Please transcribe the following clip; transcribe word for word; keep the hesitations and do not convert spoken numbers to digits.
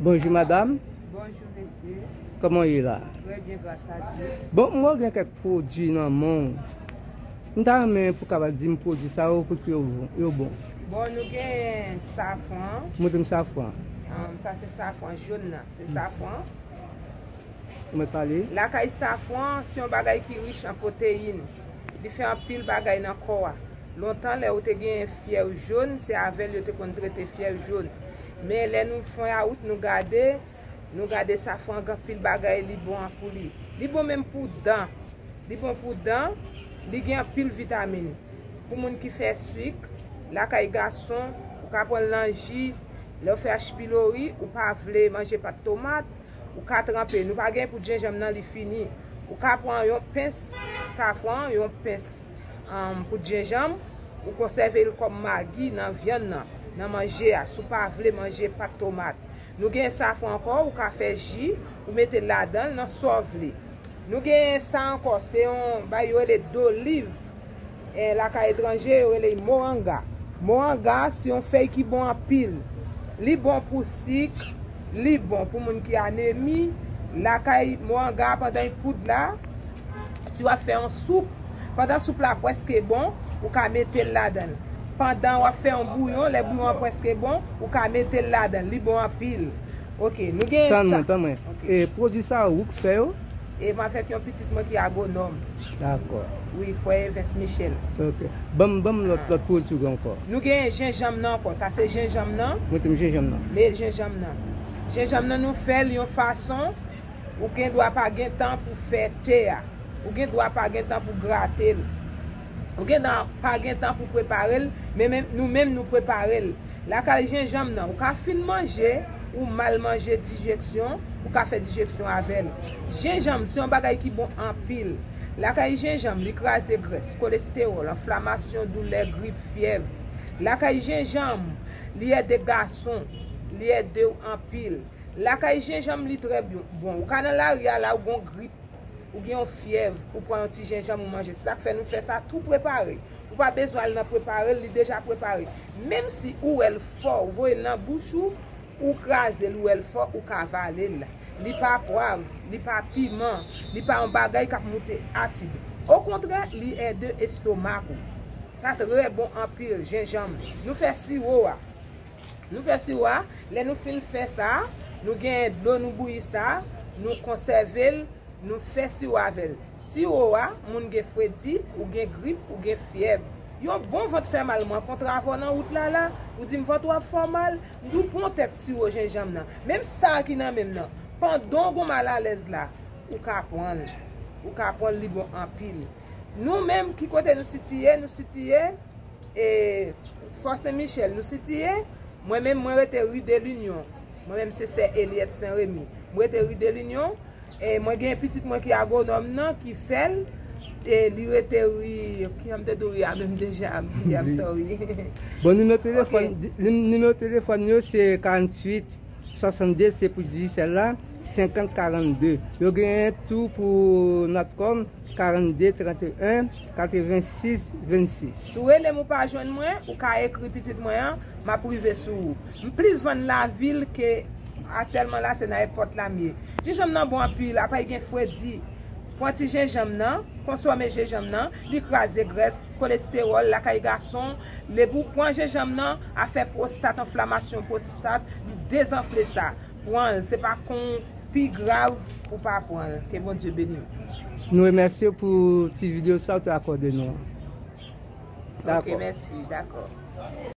Bonjou, madanm. Bonjou, mesye. Kòman w ye la? Trè byen, gras a Dye. Bon, m wè w gen kèk pwodui nan men w. M ta renmen pou w kapab di m pwodui sa yo, pou ki yo bon, yo bon. Bon, nou gen safran. Montre m safran. Um, sa se safran jòn nan. Se safran. Ou mèt pale. Lakay safran, se yon bagay ki rich an pwoteyin. Li fè anpil bagay nan kò a. Lontan, lè ou te gen fyèv jòn, se avè l yo te konn trete fyèv jòn. Men lè nou fè wout, nou gade, nou gade safran gen anpil bagay li bon an pou li. Li bon menm pou dan. Li bon pou dan, li gen anpil vitamin. Pou moun ki fè sik, lakay gason, ou ka pran l nan ji, lè w fè H. pylori, ou pa vle manje pat tomat, ou ka tranpe. Nou pa gen poud jenjanm nan, li fini. Ou ka pran yon pens safran, yon pens, um, poud jenjanm, ou konsève l kòm magi nan vyann nan, nan manje a, si w pa vle manje pat tomat. Nou gen safran ankò, ou ka fè ji, ou mete l ladan l nan sa w vle. Nou gen sa ankò, se yon bagay yo rele doliv. Eh, lakay etranje, yo rele l moringa. Moringa, se yon fèy ki bon anpil. Li bon pou sik, li bon pou moun ki anemi. Lakay moringa, pandan l poud la, si w ap fè yon soup, pandan soup la prèske bon, ou ka mete l ladan l. Pandan w ap fè yon bouyon, lè bouyon an prèske bon, ou ka mete l ladan l. Li bon anpil. Ok, nou gen sa. Tann mwen, tann mwen. Ok. E pwodui sa yo, ou k fè yo? E m avèk yon pitit mwen ki agwonòm. Dakò. Wi, frè Evens Michel. Ok. Ban m, ban m lòt, lòt pwodui ou gen ankò. Nou gen jenjanm nan ankò. Sa se jenjanm nan. Montre m jenjanm nan. Men jenjanm nan. Jenjanm nan nou fè l yon fason, ou gen dwa pa gen tan pou fè te a. Ou gen dwa pa gen tan pou grate l. Ou gen dwa pa gen tan pou prepare l, men menm, nou menm nou prepare l. Lakay jenjanm nan, ou ka fin manje, ou mal manje dijeksyon, ou ka fè dijeksyon avè l. Jenjanm se yon bagay ki bon anpil. Lakay jenjanm, li kraze grès, kolestewòl, anflamasyon, doulè, grip, fyèv. Lakay jenjanm, li ede gason, li ede w anpil. Lakay jenjanm, li trè byen. Bon, ou ka nan lari a la, ou gon grip, ou gen yon fyèv, ou pran yon ti jenjanm, ou manje. Se sa k fè nou fè sa tou prepare. Ou pa bezwen al nan prepare l, li deja prepare. Menm si ou wè l fò, ou voye l nan bouch ou, ou kraze l, ou wè l fò, ou ka vale l. Li pa pwav, li pa piman, li pa yon bagay k ap moute asid. Okontrè, li ede estomak ou. Sa trè bon anpil, jenjanm. Nou fè siwo a. Nou fè siwo a, lè nou fin fè sa, nou gen dlo nou bouyi sa, nou konsève l, nou fè siwo avè l. Siwo a, moun gen fredi, ou gen grip, ou gen fyèv. Yon bon vant fè mal, m rankontre avè w nan wout la la, ou di m vant ou ap fè w mal, m di w pran yon tèt siwo jenjanm nan. Menm sa ki nan men m nan, pandan w gon malalèz la, ou ka pran l. Ou ka pran l, li bon anpil. Nou menm, ki kote nou sitiye? Nou sitiye E, Fò Sen Michèl, nou sitiye. Mwen menm, mwen rete Ri de Linyon. Mwen menm, se sè Eliette Saint Remy. Mwen rete Ri de Linyon. E, mwen gen pitit mwen ki agwonòm nan, ki fè l. E, li rete ri, ki jan m te di w ri a menm deja, m bliye, I'm sorry. Bon, nimewo telefòn, ok, di-, nim-, nimewo telefòn yo se karanntuit, swasannde, se pou Digicel la, senkant karannde. Yo genyen tou pou Natcom, karannde, tranteyen, katrevensis, vennsis. Si w rele m ou pa jwenn mwen, ou ka ekri pitit mwen an, m ap rive sou ou. M plis vann lavil ke aktyèlman la, se nan èpòt la m ye. Jenjanm nan bon anpil, apa l gen fredi. Pran ti jenjanm nan, konsome jenjanm nan, li kraze grès, kolestewòl, lakay gason, depi w pran jenjanm nan, afè pwostat, anflamasyon pwostat, li dezanfle sa. Pran l, se pa kon pi grav pou pa pran l. Ke Bondye beni w. Nou remèsye w pou ti videyo sa w te akòde nou an. Ok, dakò, mèsi, dakò.